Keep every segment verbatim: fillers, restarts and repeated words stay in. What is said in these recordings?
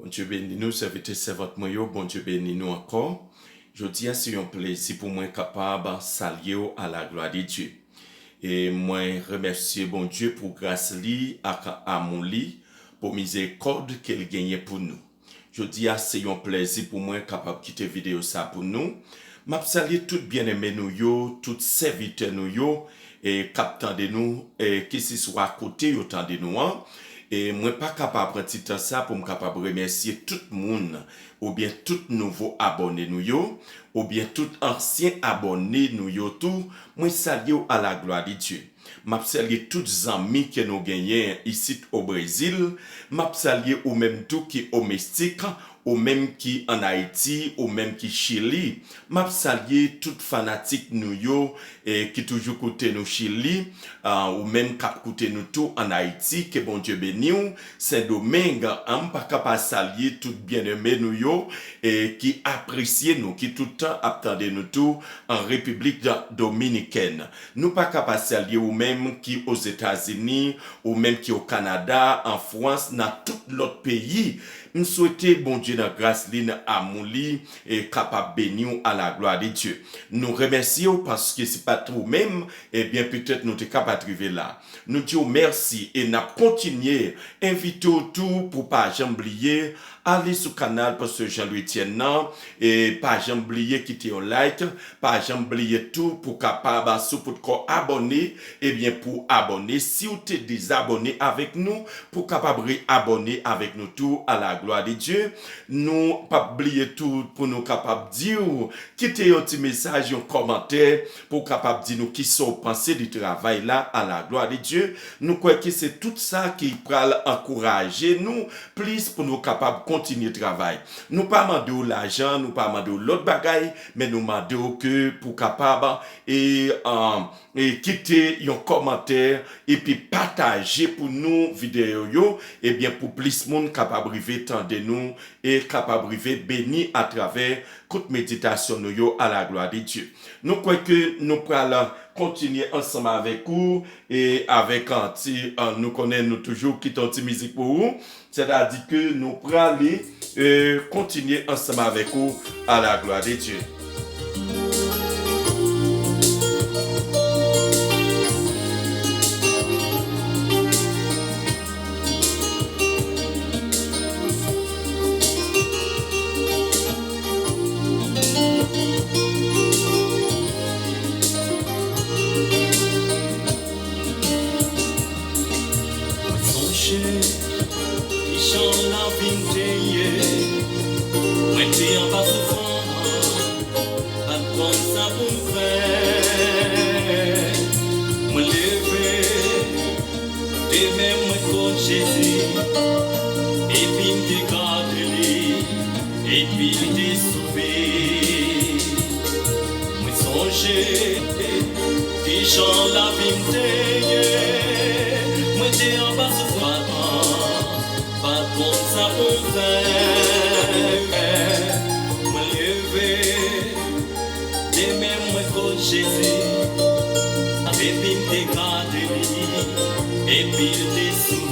Bondye beni nou, sèvitè sèvant mwen yo, Bondye beni nou ankò. Jodi a se yon plezi pou mwen kapab salye w à la gloire de Dieu. E mwen remèsye Bondye pou gras li ak amou li, pou mizerikòd ke l genyen pou nou. Jodi a se yon plezi pou mwen kapab kite videyo sa pou nou. M ap salye tout byeneme nou yo, tout sèvitè nou yo, e k ap tande nou, e keseswa kote yo tande nou an. E mwen pa ka pa pran ti tan sa pou m kapab remèsye tout moun, oubyen tout nouvo abòne nou yo, oubyen tout ansyen abòne nou yo tou. Mwen salye w à la gloire de Dieu. M ap salye tout zanmi ke nou genyen isit o Brezil. M ap salye ou menm tou ki o Meksik, ou menm ki ann Ayiti, ou menm ki Chili. M ap salye tout fanatik nou yo, e ki toujou koute nou Chili, a, ou menm k ap koute nou tou ann Ayiti, ke Bondye beni w. Sendomeng, a, m pa ka pa salye tout byeneme nou yo, e ki apresye nou, ki tout tan ap tande nou tou an Repiblik Dominikèn. Nou pa ka pa salye ou menm ki Ozetazini, ou menm ki o Kanada, an Frans, nan tout lòt peyi. M swete Bondye nan gras li, nan amou li, e kapab beni w à la gloire de Dieu. Nou remèsye w paske si pa t ou menm, ebyen petèt nou te ka pa t rive la. Nou di w mèsi e n ap kontinye envite w tou pou pa janm bliye ale sou kanal Pastè Jean Louis Etienne nan, e pa janm bliye kite yon like, pa janm bliye tou pou kapab, si w potko abòne, ebyen pou abòne. Si w te dezabòne avèk nou, pou kapab reabòne avèk nou tou, à la gloire de Dieu. Nou p ap bliye tou pou nou kapab di w, kite yon ti mesaj, yon kòmantè, pou w kapab di nou kisa w panse de travay la, à la gloire de Dieu. Nou kwè ke se tout sa ki pral ankouraje nou plis pou nou kapab kontinye travay. Nou pa mande w lajan, nou pa mande w lòt bagay, men nou mande w ke pou kapab, e, an, e kite yon kòmantè, epi pataje pou nou videyo yo, ebyen pou plis moun kapab rive tande nou, e kapab rive beni atravè kout meditasyon nou yo, à la gloire de Dieu. Nou kwè ke nou pral kontinye ansanm avèk ou, e avèk, a, ti, a, nou konnen nou toujou kite yon ti mizik pou ou, sètadi ke nou prale, e, kontinye ansanm avèk ou, à la gloire de Dieu. Mwen sonje kijan lavi m te ye. Mwen te anba soufrans, pa t konn sa pou m fè. Mwen leve, de men mwen kot Jezi, epi m te gade li, epi l te sove. Mwen sonje kijan lavi m te ye. Mwen te anba soufrans, pa t konn sa pou m fè. Mwen leve, de men mwen kot Jezi, epi m te gade li, epi l te sove.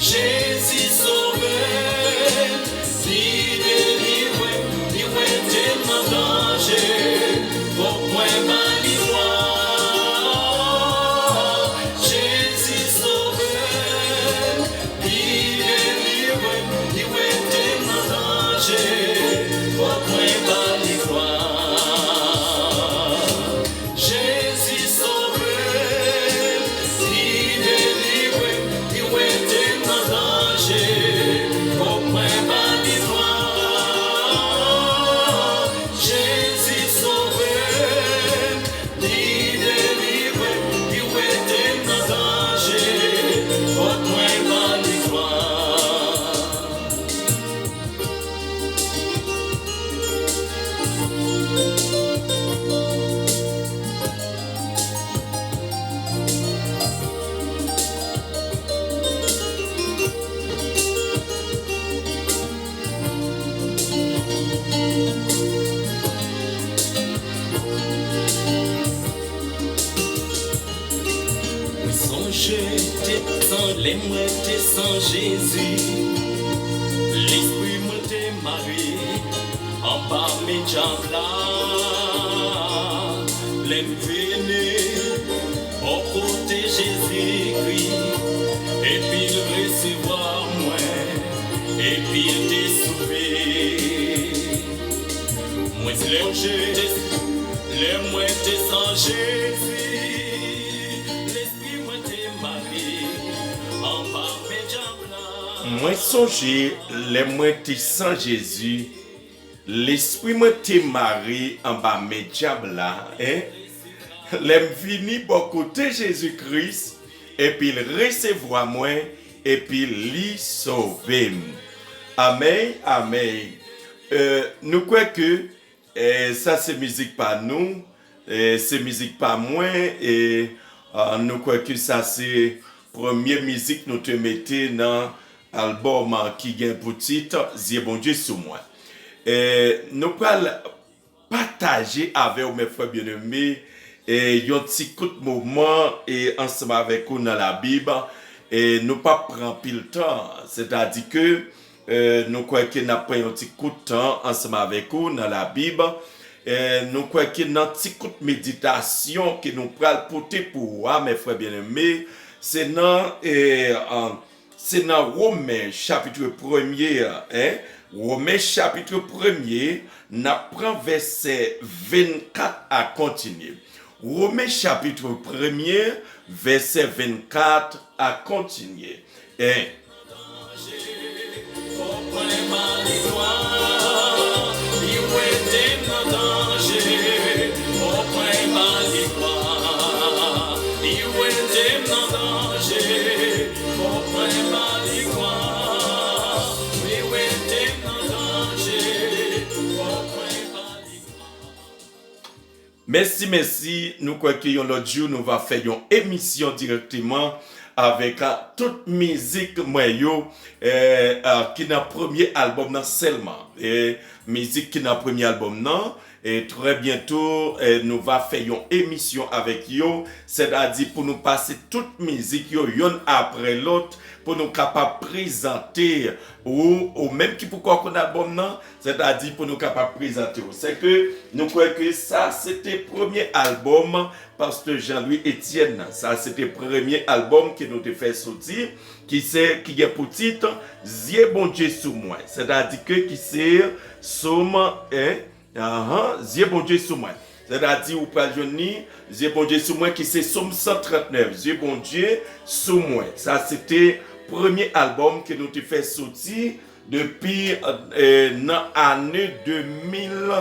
Jezi sove m, li delivre m, li wete m nan danje, fòk mwen ba li glwa. Jezi sove m, li delivre m, li wete m nan danje, fòk mwen ba li glwa. Jezi sove m, li delivre m, li wete m nan Jezi, lespri mwen te mare anba men dyab la. Lè m vini bò kote Jezikri, epi l resevwa mwen, epi l te sove. Mwen sonje lè mwen te san Jezi, lespri mwen te mare anba men dyab la. Mwen sonje lè mwen te san Jezi, lespri mwen te mare anba men dyab la, en. Lè m vini bò kote Jezi Kris, epi l resevwa mwen, epi li sove m. Amèn, amèn. Euh, nou kwè ke, eh, sa se mizik pa nou, eh, se mizik pa mwen, e, ah, nou kwè ke sa se premye mizik nou te mete nan albòm, ah, ki gen pou tit Zye Bondye sou mwen. Eh, nou pral pataje avè w, mè frè byeneme, e yon ti kout moman e ansanm avèk ou nan Labib. E nou p ap pran anpil tan, sètadi ke, e, nou kwè ke n ap pran yon ti kout tan ansanm avèk ou nan Labib. E nou kwè ke nan ti kout meditasyon ke nou pral pote pou ou a, mè frè byeneme, se nan, e, an, se nan Women chapit premye a, en, Women chapit premye, n ap pran vèsè vennkat a kontinye. Women chapit premye, vèsè vennkat a kontinye. En. Mèsi, mèsi. Nou kwè ke yon lòt jou, nou va fè yon emisyon dirèkteman avèk, a, tout mizik mwen yo, e, a, ki nan premye albòm nan sèlman. E, mizik ki nan premye albòm nan, e, trè byento, e, nou va fè yon emisyon avèk yo, sètadi pou nou pase tout mizik yo yonn apre lòt, pou nou kapab prezante ou, ou menm ki poko konn albòm nan, sètadi pou nou kapab prezante w. Se ke nou kwè ke sa se te premye albòm Pastè Jean Louis Etienne nan. Sa se te premye albòm ke nou te fè soti, ki se, ki gen pou tit Zye Bondye sou mwen. Sètadi ke ki se Sòm, en, ahan, Zye Bondye sou mwen. Sètadi ou pral jwenn li, Zye Bondye sou mwen, ki se Sòm san trannèf, Zye Bondye sou mwen. Sa se te premye albòm ke nou te fè soti depi, e, nan ane de mil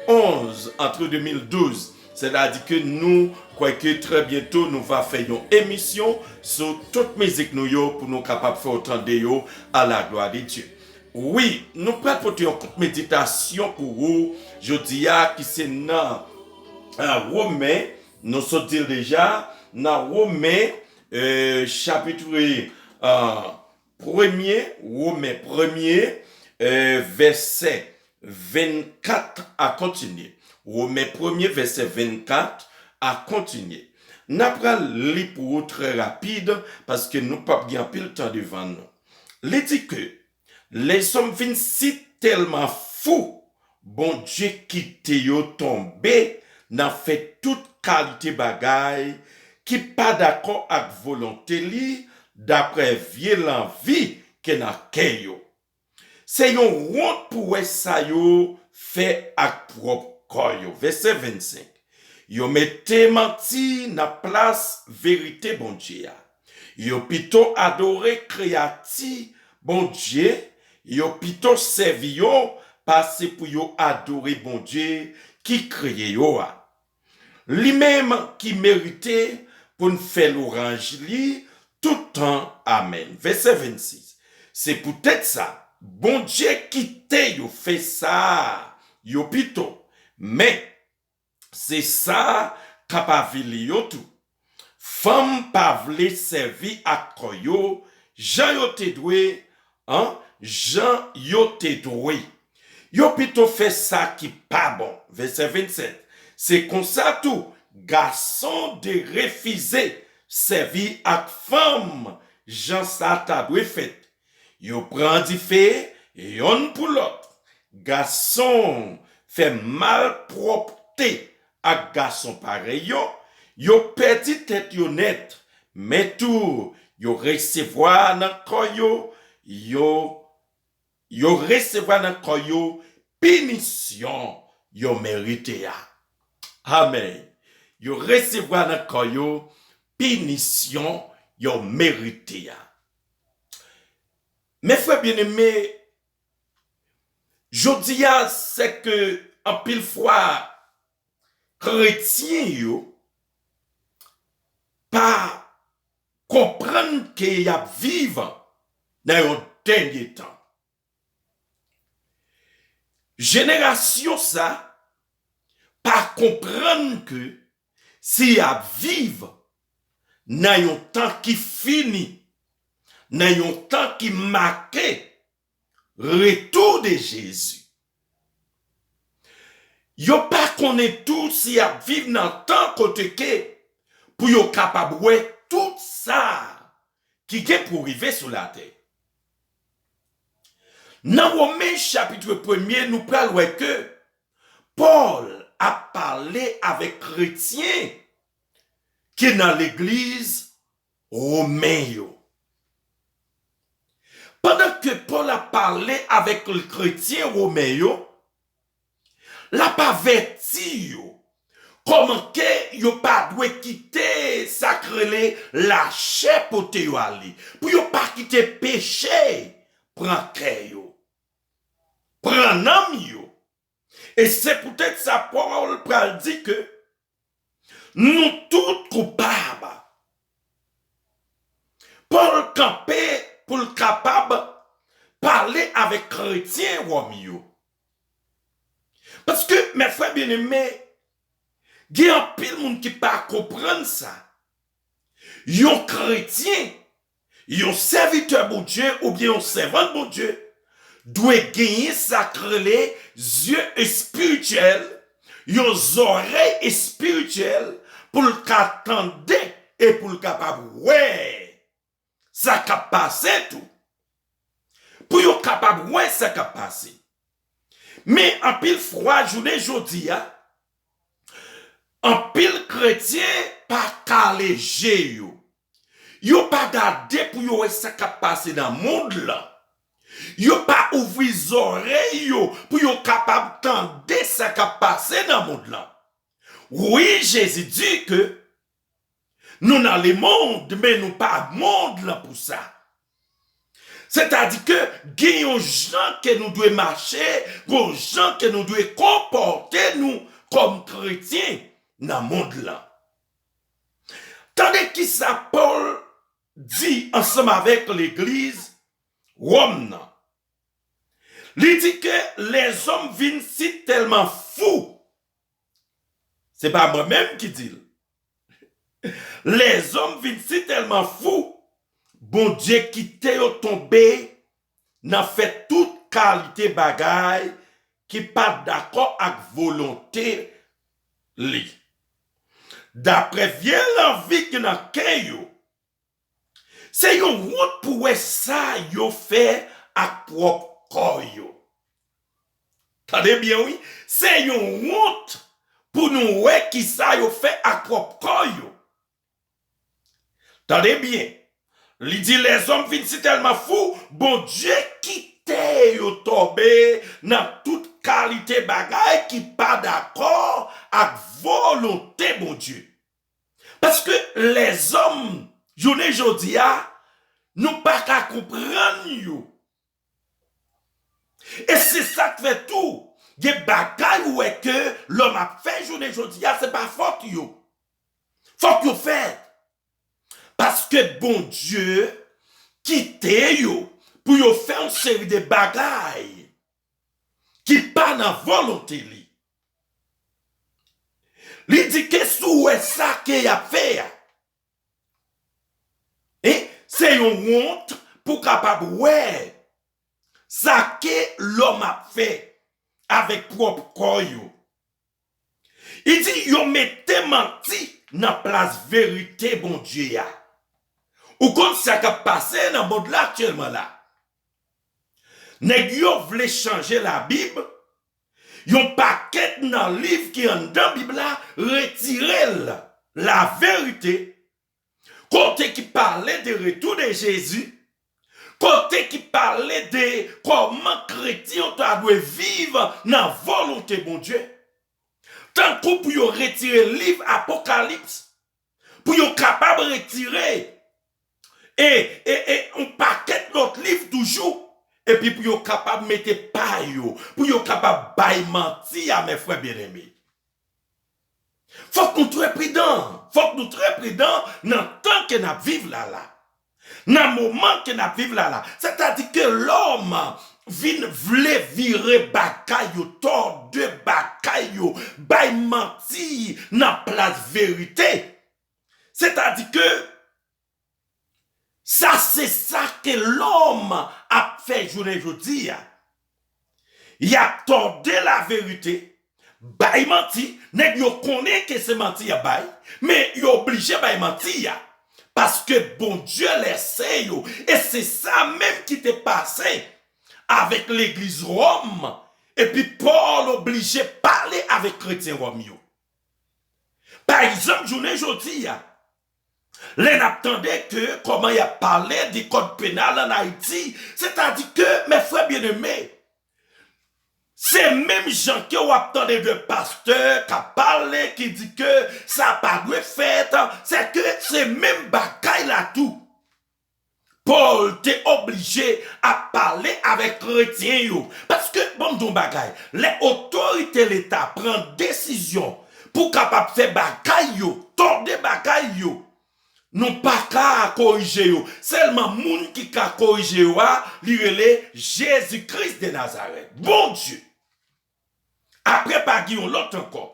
onz, antre de mil douz. Sètadi ke nou kwè ke trè byento nou va fè yon emisyon sou tout mizik nou yo pou nou kapab fè w tande yo à la gloire de Dieu. Wi, nou pral pote yon kout meditasyon pou ou jodi a ki se nan, a, Women, nou sot di l deja, nan Women, e, chapit, a, premye, Women premye, e, vèsè vennkat a kontinye. Women premye, vèsè vennkat a kontinye. N a pral li pou ou trè rapid, paske nou p ap gen anpil tan devan nou. Li di ke lèzòm vin si tèlman fou, Bondye kite yo tonbe nan fè tout kalite bagay ki pa dakò ak volonte li, daprè vye lanvi ke nan kè yo. Se yon wont pou wè sa yo fè ak pwòp kò yo. Vèsè vennsenk. Yo mete manti nan plas verite Bondye a. Yo pito adore kreyati Bondye, yo pito sèvi yo pase pou yo adore Bondye ki kreye yo a. Li menm ki merite pou n fè lwanj li tout tan. Amèn. Vèsè vennsis. Se poutèt sa, Bondye kite yo fè sa a, yo pito. Men, se sa k ap avili yo tou. Fanm pa vle sèvi ak kò yo jan yo te dwe, an, jan yo te dwe. Yo pito fè sa ki pa bon. Vèsè vennsèt. Se konsa tou, gason dwe refize sèvi ak fanm jan sa ta dwe fèt. yo pran dife yonn pou lòt. Gason fè malpwòpte ak gason parèy yo, yo pèdi tèt yo nèt, men tou yo resevwa nan kò yo, yo, yo resevwa nan kò yo pinisyon yo merite a. Amèn. Yo resevwa nan kò yo pinisyon yo merite a. Men frè byeneme, jodi a, se ke anpil fwa kretyen yo pa konprann ke y ap viv nan yon dènye tan. Jenerasyon sa pa konprann ke si y ap viv nan yon tan ki fini, nan yon tan ki make retou de Jezi. Yo pa konnen tou si y ap viv nan tan kote ke pou yo kapab wè tout sa ki gen pou rive sou latè. Nan Women chapit premye, nou pral wè ke Pòl ap pale avèk kretyen ki nan legliz Women yo. Pandan ke Pòl ap pale avèk kretyen Women yo, l ap avèti yo kòman ke yo pa dwe kite sa k rele lachè pote yo ale, pou yo pa kite peche pran kè yo, pran nanm yo. E se poutèt sa Pòl pral di ke nou tout koupab. Pòl kanpe pou l kapab pale avèk kretyen Wòm yo. Paske, mè frè byeneme, gen anpil moun ki pa konprann sa. Yon kretyen, yon sèvitè Bondye oubyen yon sèvant Bondye dwe genyen sa k rele zye espirityèl, yon zòrèy espirityèl pou l ka tande e pou l kapab wè sa k ap pase tou. Pou yo kapab wè sa k ap pase. Men anpil fwa, jounen jodi a, anpil kretyen pa kale je yo. Yo pa gade pou yo wè sa k ap pase nan mond lan. Yo pa ouvri zòrèy yo pou yo kapab tande sa k ap pase nan mond lan. Wi, Jezi di ke nou nan lemonn, men nou pa mond lan pou sa. Sètadi ke gen yon jan ke nou dwe mache, gen yon jan ke nou dwe konpòte nou kòm kretyen nan mond lan. Tande kisa Pòl di ansanm avèk legliz Wòm nan. Li di ke lèzòm vin si tèlman fou. Se pa mwen menm ki di l. Lèzòm vin si tèlman fou, Bondye kite yo tonbe nan fè tout kalite bagay ki pa dakò ak volonte li. Daprè vye lanvi ki nan kè yo, se yon wont pou wè sa yo fè ak pwòp kò yo. Tande byen, wi. Se yon wont pou nou wè ki sa yo fè ak pwòp kò yo. Tande byen. Li di lèzòm vin si tèlman fou, Bondye kite yo tonbe nan tout kalite bagay ki pa dakò ak volonte Bondye. Paske lèzòm, jounen jodi a, nou pa ka konprann yo. E se sa k fè tou, gen bagay ou wè ke lòm ap fè jounen jodi a, se pa fòt yo. Fòk yo fèt. Paske Bondye kite yo pou yo fè yon seri de bagay ki pa nan volonte li. Li di ke si w wè sa ke y ap fè a, e, se yon wont pou w kapab wè sa ke lòm ap fè avèk pwòp kò yo. Li di yo mete manti nan plas verite Bondye a. Ou konn sa k ap pase nan mond la aktyèlman la. Nèg yo vle chanje Labib, yon pakèt nan liv ki anndan Bib la, retire l. Laverite, kote ki pale de retou de Jezi, kote ki pale de kòman kretyen yo ta dwe viv nan volonte Bondye. Tankou pou yo retire liv Apokalips, pou yo kapab retire e, e, e yon pakèt lòt liv toujou, epi pou yo kapab mete pa yo, pou yo kapab bay manti a, mè frè byeneme. Fòk nou trè pridan, fòk nou trè pridan nan tan ke n ap viv la la. Nan moman ke n ap viv la la. Sètadi ke lòm vin vle vire bagay yo, tòde bagay yo, bay manti nan plas verite. Sètadi ke sa se sa ke lòm ap fè jounen jodi a. Y ap tòde laverite, bay manti, nèg yo konnen ke se manti y ap bay, men yo oblije bay manti a. Paske Bondye lèse yo, e se sa menm ki te pase avèk legliz Wòm, epi Pòl oblije pale avèk kretyen Wòm yo. Pa egzanp, jounen jodi a, lè n ap tande ke kòman y ap pale de kòd penal ann Ayiti, sètadi ke, mè frè byeneme, se menm jan ke w ap tande de pastè k ap pale, ki di ke sa pa dwe fèt, se ke se menm bagay la tou. Pòl te oblije ap pale avèk kretyen yo. Paske, ban m di w yon bagay, lè otorite Leta pran desizyon pou kapab fè bagay yo, tòde bagay yo, nou pa ka korije yo. Sèlman moun ki ka korije yo a, li rele Jezi Kris de Nazarèt, Bondye. Apre, pa gen yon lòt ankò.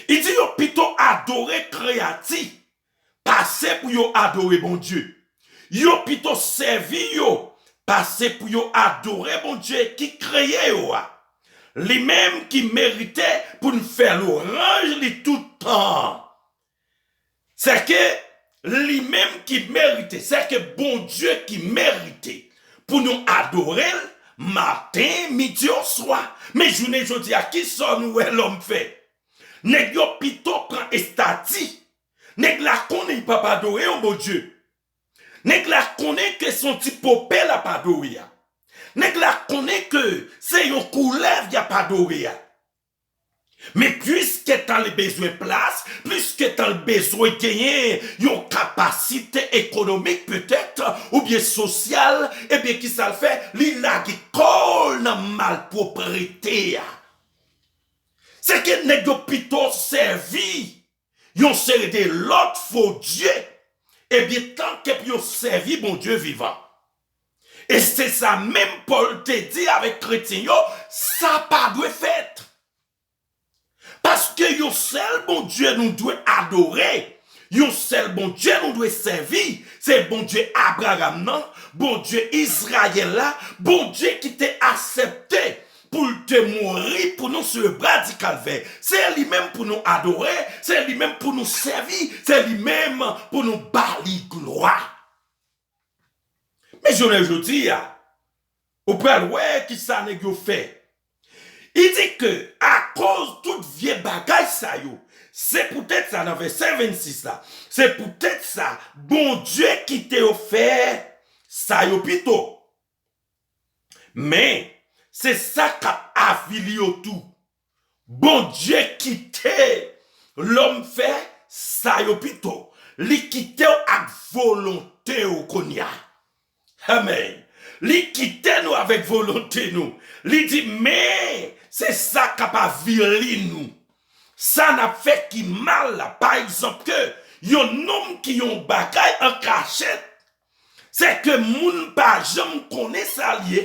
Li di yo pito adore kreyati pase pou yo adore Bondye. Yo pito sèvi yo pase pou yo adore Bondye ki kreye yo a. Li menm ki merite pou n fè lwanj li tout tan. Sèke li menm ki merite, sèke Bondye ki merite pou nou adore l maten, midi, oswa. Men jounen jodi a, kisa nou wè lòm fè? Nèg yo pito pran estati. Nèg la konnen l p ap adore yon Bondye. Nèg la konnen ke se yon ti pope l ap adore a. Nèg la konnen ke se yon koulèv y ap adore a. Men piske tan li bezwen plas, piske tan li bezwen genyen yon kapasite ekonomik petèt, oubyen sosyal, ebyen kisa l fè? Li lage kò l nan malpwoprete a. Sèke nèg yo pito sèvi yon seri de lòt fo dye, ebyen, tanke pou yo sèvi Bondye vivan. E se sa menm Pòl te di avèk kretyen yo, sa pa dwe fèt. Paske yon sèl Bondye nou dwe adore, yon sèl Bondye nou dwe sèvi, se Bondye Abraram nan, Bondye Izrayèl la, Bondye ki te aksepte pou l te mouri pou nou sou le bra di Kalvè. Se li menm pou nou adore, se li menm pou nou sèvi, se li menm pou nou ba li glwa. Men jounen jodi a, ou pral wè kisa nèg yo fè. Li di ke akoz tout vye bagay sa yo, se poutèt sa nan vèsè vennsis la, se poutèt sa Bondye kite yo fè sa yo pito. Men, se sa k ap avili yo tou. Bondye kite lòm fè sa yo pito. Li kite w ak volonte w kounye a. Amèn. Li kite nou avèk volonte nou. Li di, men, se sa k ap avili nou. Sa n ap fè ki mal la, pa egzanp, ke yon nonm ki yon bagay an kachèt, se ke moun pa janm konnen sa l ye.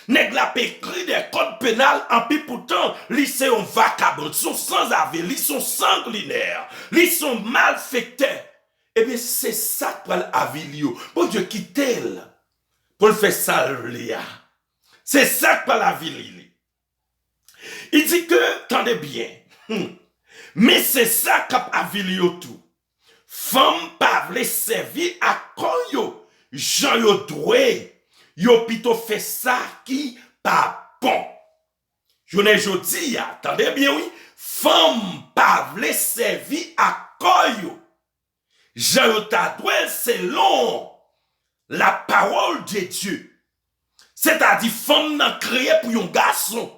Nèg la ap ekri de kòd penal, anpi poutan, li se yon vakabon, li se yon sanzave, li se yon sanglinè, li se yon malfektè. Ebyen, se sa k pral avili yo. Bondye kite l pou l fè sa l vle a. Se sa k pral avili li. Li di ke, tande byen, hmm, men se sa k ap avili yo tou. Fanm pa vle sèvi ak kò yo jan yo dwe. yo pito fè sa ki pa bon. Jounen jodi a, tande byen wi, fanm pa vle sèvi ak kò yo jan yo ta dwe selon la parole de Dieu. Sètadi fanm nan kreye pou yon gason.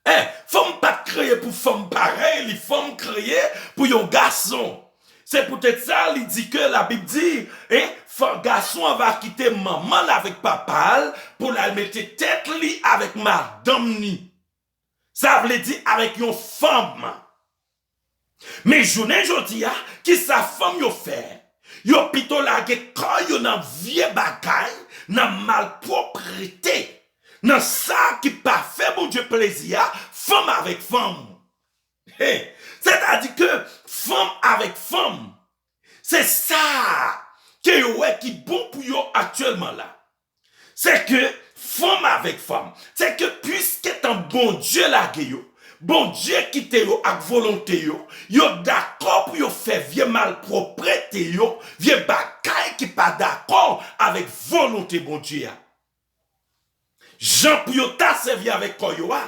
Eh, fanm pa t kreye pou fanm parèy li, fanm kreye pou yon gason. Se poutèt sa li di ke Labib di, eh, gason an va kite manman l avèk papa l pou l al mete tèt li avèk madanm ni. Sa vle di avèk yon fanm. Men jounen jodi a, kisa fanm yo fè? Yo pito lage kò yo nan vye bagay, nan malpwoprete, nan sa ki pa fè Bondye plezi a, fanm avèk fanm. He, sètadi ke fanm avèk fanm, se sa ke yo wè ki bon pou yo aktyèlman la. Se ke fanm avèk fanm, se ke piske tan Bondye lage yo, Bondye kite yo ak volonte yo, yo dakò pou yo fè vye malpwoprete yo, vye bagay ki pa dakò avèk volonte Bondye a. Jan pou yo ta sèvi avèk kò yo a,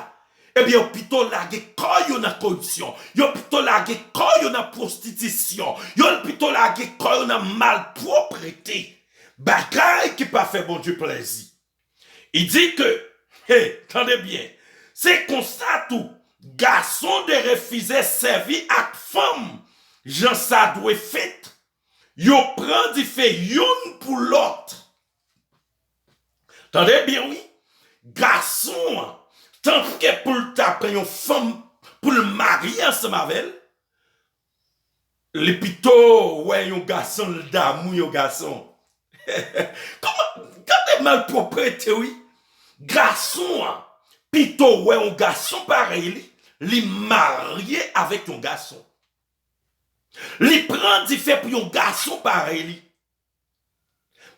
ebyen yo pito lage kò yo nan koripsyon, yo pito lage kò yo nan pwostitisyon, yo pito lage kò yo nan malpwoprete. Bagay ki pa fè Bondye plezi. Li di ke, he, tande byen, se konsa tou, gason de refize sèvi ak fanm jan sa dwe fèt, yo pran dife youn pou lòt. Tande byen wi, gason an, tanke pou l ta pran yon fanm pou l marye ansanm avè l, li pito wè yon gason, l damou yon gason. Kòman, gade malpwoprete wi. Gason an pito wè yon gason parèy li, li marye avèk yon gason. Li pran dife pou yon gason parèy li.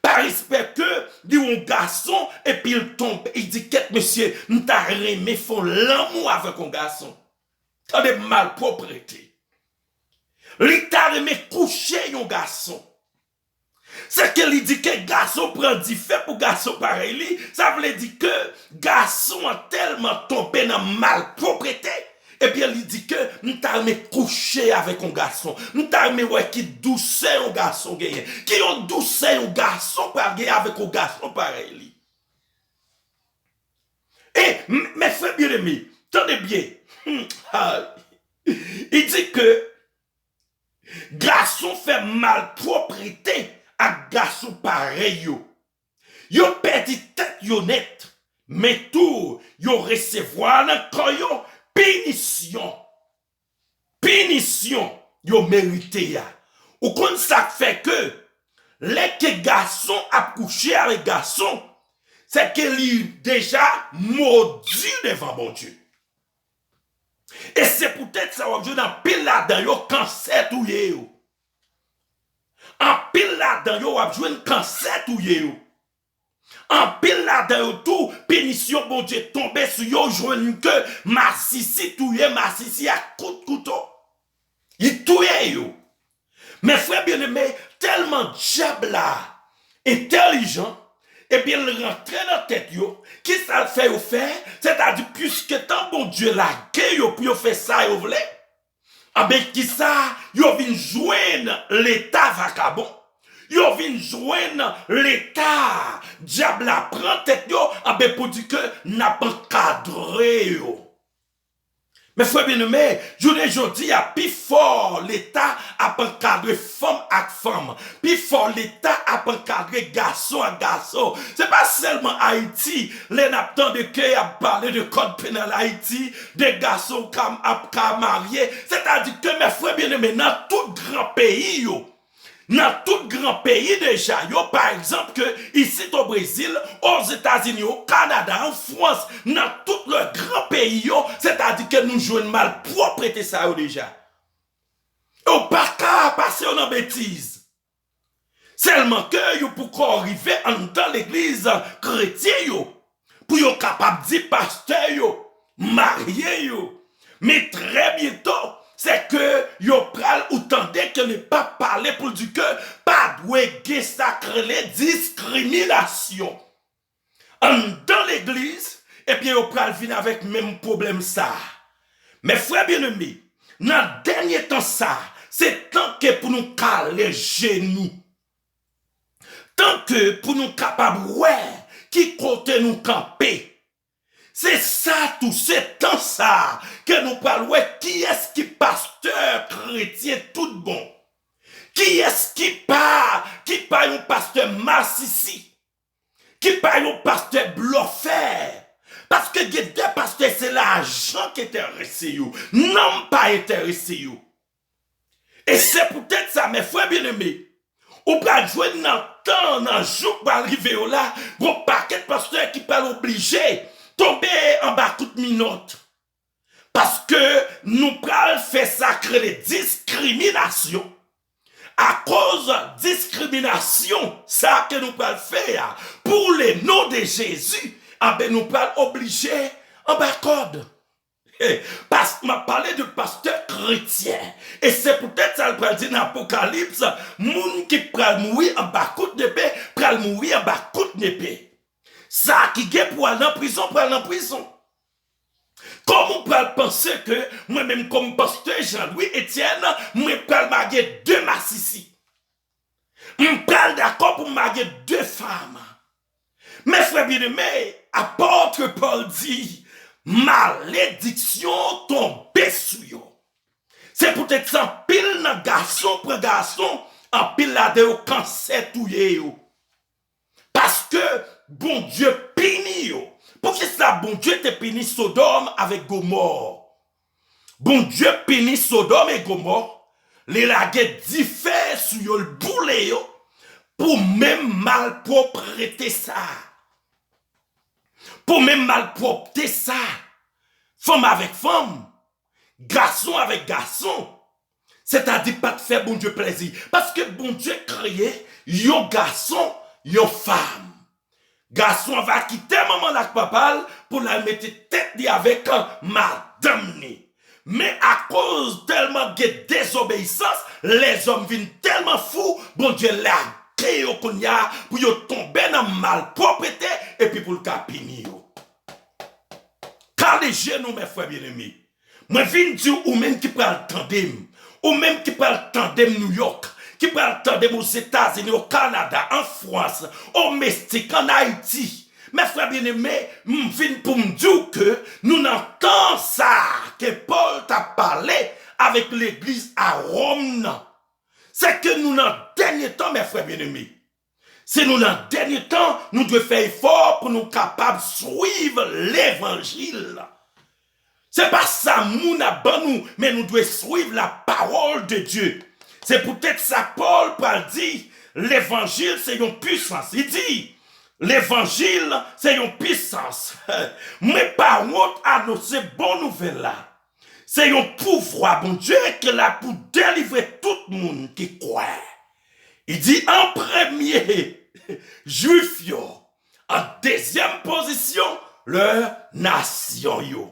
Pa respè ke li yon gason epi l tonbe, li di, kèt mesye, m ta renmen fè yon lanmou avèk yon gason. Tande malpwoprete. Li ta renmen kouche yon gason. Se ke li di ke gason pran dife pou gason parèy li, sa vle di ke gason an tèlman tonbe nan malpwoprete, ebyen li di ke m ta renmen kouche avèk yon gason, m ta renmen wè ki dousè yon gason genyen, ki yon dousè yon gason pral genyen avèk yon gason parèy li. E, m- men frè byeneme, tande byen. Hmm, ha. Li di ke gason fè malpwoprete ak gason parèy yo. Yo pèdi tèt yo nèt, men tou yo resevwa nan kò yo pinisyon. Pinisyon yo merite a. Ou konn sa k fè ke lè ke gason ap kouche avèk gason, se ke li deja modi devan Bondye. E se poutèt sa w ap jwenn anpil ladan yo kansè touye yo. Anpil ladan yo w ap jwenn kansè touye yo. Anpil ladan yo tou, pinisyon Bondye tonbe sou yo, jwenn ke masisi touye masisi ak kout kouto. Li touye yo. Men frè byeneme, tèlman dyab la entèlijan, ebyen l rantre nan tèt yo, kisa l fè yo fè? Sètadi, piske tan Bondye lage yo pou yo fè sa yo vle, anben kisa? Yo vin jwenn leta vakabon, yo vin jwenn leta dyab la pran tèt yo, anben pou di ke n ap ankadre yo. Men frè byeneme, jounen jodi a, pifò leta ap ankadre fanm ak fanm, pifò leta ap ankadre gason ak gason. Se pa sèlman Ayiti, lè n ap tande ke y ap pale de kòd penal Ayiti, de gason k ap ka marye. Sètadi ke, men frè byeneme, nan tout gran peyi yo, nan tout gran peyi deja yo, pa egzanp, ke isit o Brezil, Ozetazini, o Kanada, an Frans, nan tout lè gran peyi yo, sètadi ke nou jwenn malpwòpte sa yo deja. E w pa ka pase yo nan betiz. Sèlman ke yo poko rive anndan legliz kretyen yo, pou yo kapab di pastè yo, marye yo. Men trè byento, se ke yo pral ou tande ke le pap pale pou l di ke pa dwe gen sa k rele diskriminasyon anndan legliz, ebyen yo pral vin avèk menm pwoblèm sa a. Men frè byeneme, nan dènye tan sa a, se tan ke pou nou kale je nou. Tan ke pou nou kapab wè ki kote nou kanpe. Se sa tou, se tan sa a ke nou pral wè kiyès ki pastè kretyen tout bon. Kiyès ki pa, ki pa yon pastè masisi, ki pa yon pastè blòfè. Paske gen de pastè se lajan ki enterese yo, nanm pa enterese yo. E se poutèt sa, men frè byeneme, ou pral jwenn nan tan, nan jou k pral rive yo la, gon pakèt pastè ki pral oblije tonbe anba kout minòt. Paske nou pral fè sa k rele diskriminasyon. Akoz diskriminasyon sa ke nou pral fè a, pou le non de Jezi, anben nou pral oblije anba kòd. Pas m ap pale de pastè kretyen. E se poutèt sa l pral di nan Apokalips, moun ki pral mouri anba kout nepe pral mouri anba kout nepe. Sa ki gen pou al nan prizon pral nan prizon. Kòman w pral panse ke mwen menm kòm pastè Jean Louis Etienne, mwen pral mage de masisi? M pral dakò pou m mage de fanm? Men frè byeneme, apòt Pòl di, malediksyon tonbe sou yo. Se poutèt sa anpil nan gason pran gason, anpil ladan yo kansè touye yo. Paske Bondye pini yo. Poukisa Bondye te pini Sodòm avèk Gomò? Bondye pini Sodòm e Gomò, li lage dife sou yo, l boule yo, pou menm malpwoprete sa a. Pou menm malpwòpte sa a. Fanm avèk fanm, gason avèk gason. Sètadi pa t fè Bondye plèzi. Paske Bondye kreye yon gason, yon fanm. Gason an va kite manman l ak papa l pou l al mete tèt li avèk madanm ni. Men akoz tèlman gen dezobeyisans, lèzòm vin tèlman fou, Bondye lage yo kounye a pou yo tonbe nan malpwòpte epi pou l ka pini yo. Kale je nou, men frè byeneme. Mwen vin di w, ou menm ki pral tande m, ou menm ki pral tande m Nouyòk, ki pral tande m Ozetazini, o Kanada, an Frans, o Meksik, ann Ayiti. Men frè byeneme, m vin pou m di w ke nou nan tan sa a ke Pòl t ap pale avèk legliz a Wòm nan. Se ke nou nan dènye tan, men frè byeneme. Si nou nan dènye tan, nou dwe fè efò pou nou kapab swiv levanjil. Se pa sa moun ap ban nou, men nou dwe swiv la parole de Dieu. Se poutèt sa Pòl pral di, levanjil se yon pisans. Li di, levanjil se yon pisans. Mwen pa wont anonse bon nouvèl la. Se yon pouvwa Bondye ki la pou delivre tout moun ki kwè. Li di an premye, Jwif yo, an dezyèm pozisyon, lè nasyon yo.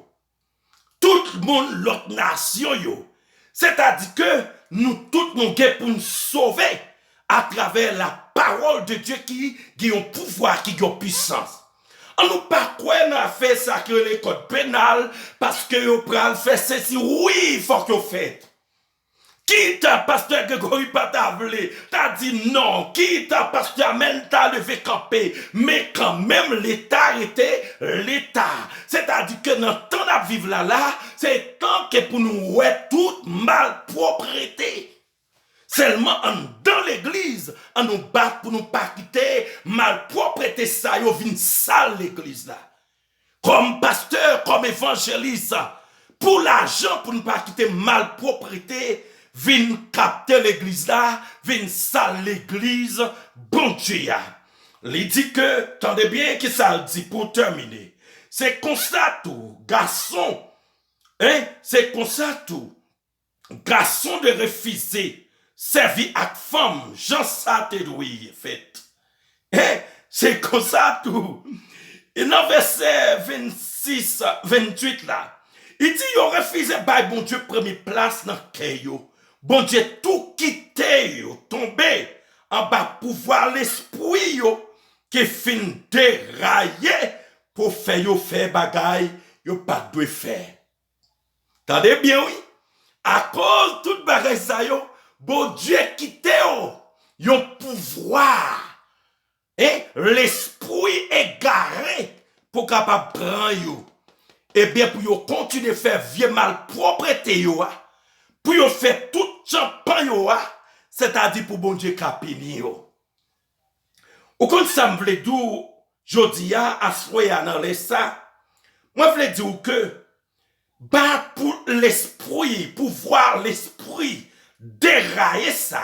Tout moun lòt nasyon yo. Sètadi ke nou tout nou gen pou n sove atravè la parole de Dieu ki gen yon pouvwa, ki gen yon pisans. An nou pa kwè nan afè sa ki rele kòd penal, paske yo pral fè sesi, wi, fòk yo fè. Kita pastè Gregory pa ta vle, ta di non, kita pastè Amèn ta leve kanpe, men kanmenm Leta rete Leta. Sètadi ke nan tan n ap viv la la, se tan ke pou nou wè tout malpwòprete. Sèlman anndan legliz, an nou bat pou nou pa kite malpwòprete sa yo vin sal legliz la. Kòm pastè, kòm evanjelis, pou lajan, pou n pa kite malpwòprete vin kapte legliz la, vin sal legliz Bondye a. Li di ke, tande byen kisa l di pou tèmine. Se konsa tou, gason, en, se konsa tou, gason dwe refize sèvi ak fanm jan sa te dwe fèt. E se konsa tou, e nan vèsè vennsis, venntuit la, Li di yo refize bay Bondye premye plas nan kè yo. Bondye tou kite yo tonbe anba pouvwa lespri yo ki fin deraye pou fè yo fè bagay yo pa t dwe fè. Tande byen, wi. Akoz tout bagay sa yo, Bondye kite yo yon pouvwa, en, lespri egare pou kapab pran yo. Ebyen, pou yo kontinye fè vye malpwòpte yo a, pou yo fè tout tchanpan yo a, sètadi pou Bondye ka pini yo. Ou konn sa m vle di w jodi a, aswè a, nan lè sa? Mwen vle di w ke ba pou lespri, pouvwa lespri deraye sa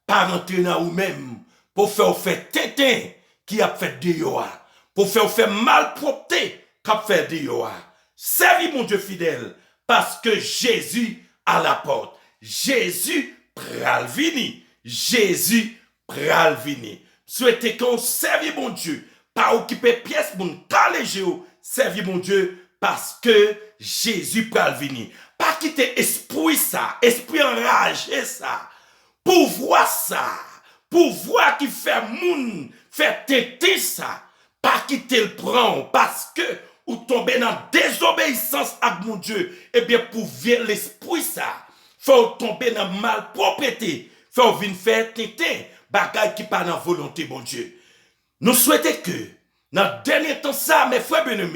pa rantre nan ou menm pou fè w fè tenten ki ap fèt deyò a, pou fè w fè malpwòpte k ap fèt deyò a. Sèvi Bondye fidèl, paske Jezi a la pòt. Jezi pral vini. Jezi pral vini. M swete ke w sèvi Bondye. Pa okipe pyès moun, kale je w, sèvi Bondye, paske Jezi pral vini. Pa kite espri sa, espri anraje sa, pouvwa sa, pouvwa ki fè moun fè tenten sa, pa kite l pran w, paske ou tonbe nan dezobeyisans ak Bondye. Ebyen, pou vye lespri sa fè w tonbe nan malpwòpte, fè w vin fè tenten, bagay ki pa nan volonte Bondye. Nou swete ke nan dènye tan sa, mes frères bien-aimés,